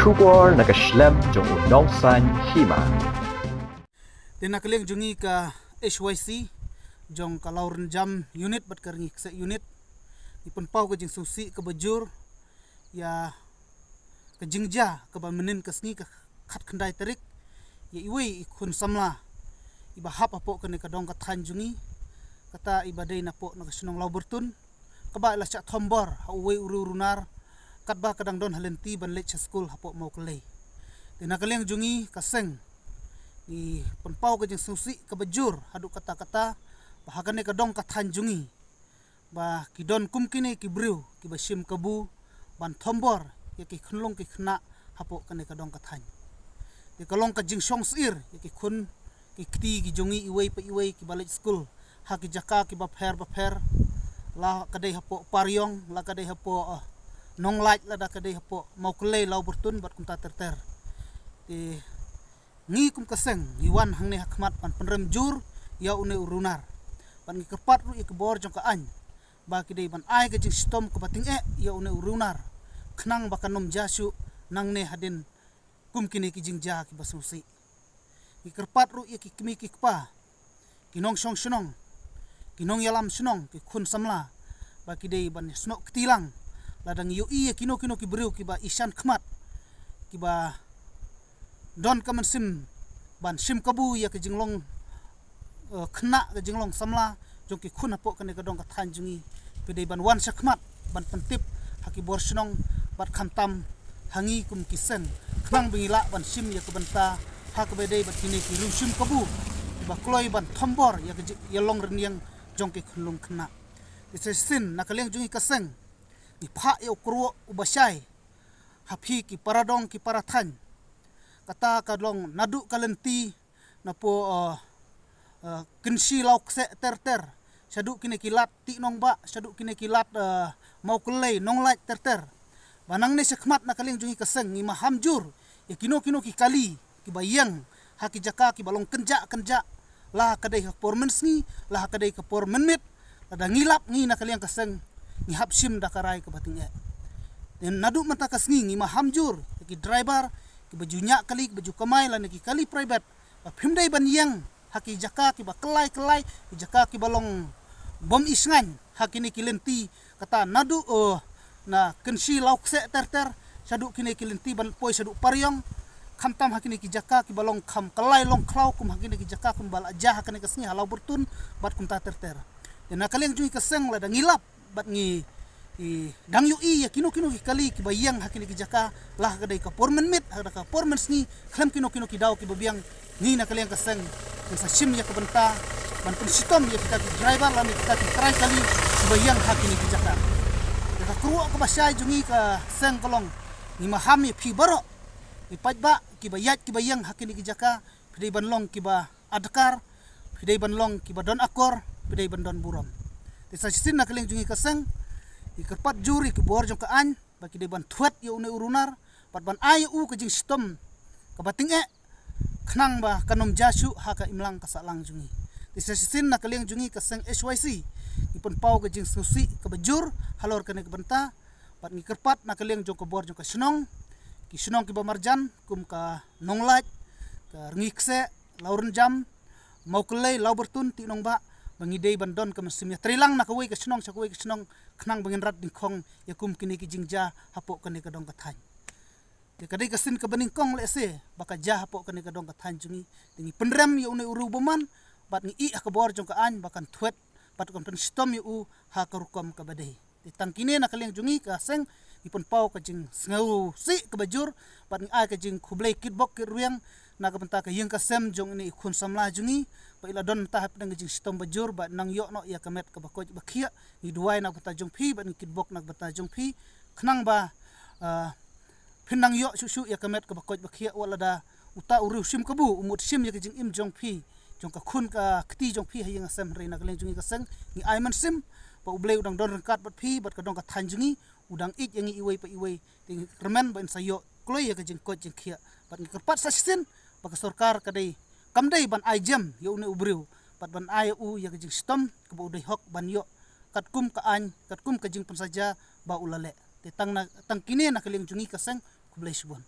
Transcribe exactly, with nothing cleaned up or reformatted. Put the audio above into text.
Khubor na ka shlem jong u nongsaiñ hima. Te na ka liang jong ngi ka H Y C jong ka Lawrynjam unit bad ka Rngiew Kseh unit, ngi pynpaw ka jingsngewsih kaba jur ïa ka jingjia kaba mynhynnin ka sngi ka khatkhyndai tarik, ïa iwei i khun samla iba hap hapoh kane ka dong ka thaiñ jong ngi, kata iba dei napoh na ka shnong Lawbyrtun, kaba la shah thombor ha uwei u riewrunar katba ka dang don ha lynti ban leit sha skul hapoh Mawkyllei. Te na ka liang jong ngi ka seng, ngi pynpaw ka jingsngewsih kaba jur haduh katta katta ba ha kane ka dong ka thaiñ jong ngi ba ki don kum kine ki briew kiba shim kabu ban thombor ïa ki khunlung ki khynnah hapoh kane ka dong ka thaiñ. Te ka long ka jingshong syier ïa ki khun ki kti ki jong ngi iwei pa iwei kiba leit skul ha ki jaka kiba pher ba pher, la ka dei hapoh Pariong, la ka dei hapoh, eh, Nonglait, lada ka dei hapoh Mawkyllei, Lawbyrtun bad kumta ter ter. Te ngi kum ka seng ngi wan hangne ha khmat ban pynrem jur ïa une u riewrunar, bad ngi kyrpad ruh ïa ki bor jong ka aiñ ba ki dei ban ai ka jingshitom kaba tyngeh ïa une u riewrunar, khnang ba kan ym jia shuh nangne hadien kum kine ki jingjia kiba sngewsih. Ngi kyrpad ruh ïa ki kmie ki kpa, ki nongshong shnong, ki nongïalam shnong, ki khun samla, ba ki dei ban snoh kti lang lada ngi ïohi ïa kino kino ki briew kiba ishan khmat, kiba don ka mynsiem ban shim kabu ïa ka jinglong, eh, khynnah, ka jinglong samla jong ki khun hapoh kane ka dong ka thaiñ jong ngi. Phi dei ban wan sha khmat ban pyntip ha ki bor shnong bad khamtam ha ngi kum ki seng, khnang ba ngi lah ban shim ïa ka bynta ha kaba dei bad kine ki riewshim kabu kiba kloi ban thombor ïa ka ji-, ïalong rynïeng jong ki khunlung khynnah. Te sa shisien na ka liang jong ngi ka seng, ngi phah ïa u kyrwoh uba shai ha phi ki para dong ki para thaiñ. Kata ka long naduh ka lynti napoh, eh, eh, Kynshi Lawkseh ter ter, shaduh kine ki lad Tihnongbah, shaduh kine ki lad, eh, Mawkyllei, Nonglait ter ter. Ba nangne sha khmat na ka liang jong ngi ka seng ngi maham jur ïa kino kino ki kali kiba ïeng ha ki jaka kiba long kynjah kynjah, la ha ka dei ka por mynsngi, la ha ka dei ka por mynmiet. Lada ngi lap ngi na ka liang ka seng, ngi hap shim da ka rai kaba tyngeh. Te naduh mynta ka sngi ngi maham jur ïa ki driver kiba ju ñiah kali, kiba ju kamai lane ki kali private, ba phim dei ban ïeng ha ki jaka kiba kyllai kyllai, ki jaka kiba long bym ishngaiñ ha kine ki lynti, kata naduh, eh, na Kynshi Lawkseh ter ter, shaduh kine ki lynti ban poi shaduh Pariong, khamtam ha kine ki jaka kiba long kham kyllai long khlaw kum ha kine ki jaka kumba la jia ha kane ka sngi ha Lawbyrtun bad kumta ter ter. Te na ka liang jong ngi ka seng lada ngi lap bad ngi, i, dang ïohi ïa kino kino ki kali kiba ïeng ha kine ki jaka, la ha ka dei ka por mynmiet, ha ka dei ka por mynsngi, khlem kino kino ki daw kiba biang, ngi na ka liang ka seng ngin sa shim ïa ka bynta ban pynshitom ïa kita ki driver lane kita ki trai kali kiba ïeng ha kine ki jaka. Te ka kyrwoh kaba shai jong ngi ka seng ka long, ngi maham ïa phi baroh, i paidbah kiba ïaid kiba ïeng ha kine ki jaka, phi dei ban long kiba adkar, phi dei ban long kiba don akor, phi dei ban don burom. Te sa shisien na ka liang jong ngi ka seng, ngi kyrpad jur ïa ki bor jong ka aiñ ba ki dei ban thwet ïa une u riewrunar bad ban ai ïa u ka jingshitom kaba tyngeh, khnang ba kan ym jia shuh ha ka imlang ka sahlang jong ngi. Te sa shisien na ka liang jong ngi ka seng H Y C, ngi pynpaw ka jingsngewsih kaba jur halor kane ka bynta, bad ngi kyrpad na ka liang jong ka bor jong ka shnong, ki shnong kiba marjan kum ka Nonglait, ka Rngiew Kseh, Lawrynjam, Mawkyllei, Lawbyrtun, Tihnongbah, ba ngi dei ban don ka mynsiem ïatreilang na kawei ka shnong sha kawei ka shnong, khnang ba ngin rat dyngkhong ïa kum kine ki jingjia hapoh kane ka dong ka thaiñ. Te ka dei ka sien kaba nyngkong lehse ba ka jia hapoh kane ka dong ka thaiñ jong ngi, te ngi pynrem ïa une u riewbymman bad ngi ïeh ha ka bor jong ka aiñ ba kan thwet bad kan pynshitom ïa u ha ka rukom kaba dei. Te tang kine na ka liang jong ngi ka seng, ngi pynpaw ka jingsngewsih kaba jur bad ngi ai ka jingkhublei kitbok kitrwiang na ka bynta ka ïing ka sem jong ine i khun samla jong ngi, ba i la don mynta hapdeng ka jingshitom ba jur, ba nang ïoh noh ïa ka met kaba koit ba khiah. Ngi duwai na ka bynta jong phi bad ngi kitbok na ka bynta jong phi, khnang ba, ah, phin nang ïoh shuh shuh ïa ka met kaba koit ba khiah, wat lada uta u riewshim kabu u mut shim ïa ka jingim jong phi, jong ka khun ka kti jong phi ha ïing ha sem. Hynrei na ka liang jong ngi ka seng, ngi ai mynsiem ba U Blei u dang don ryngkat bad phi bad ka dong ka thaiñ jong ngi, u dang ïeit ïa ngi iwei pa iwei. Te ngi kyrmen ba in sa ïoh kloi ïa ka jingkoit jingkhiah. Bad ngi kyrpad sa shisien ba ka sorkar ka dei, kam dei ban ai jem ïa une u briew, bad ban ai ïa u ïa ka jingshitom kaba u dei hok ban ïoh katkum ka aiñ, katkum ka jingpynsajia ba u la leh. Te tang na, tang kine na ka liang jong ngi ka seng, khublei shibun.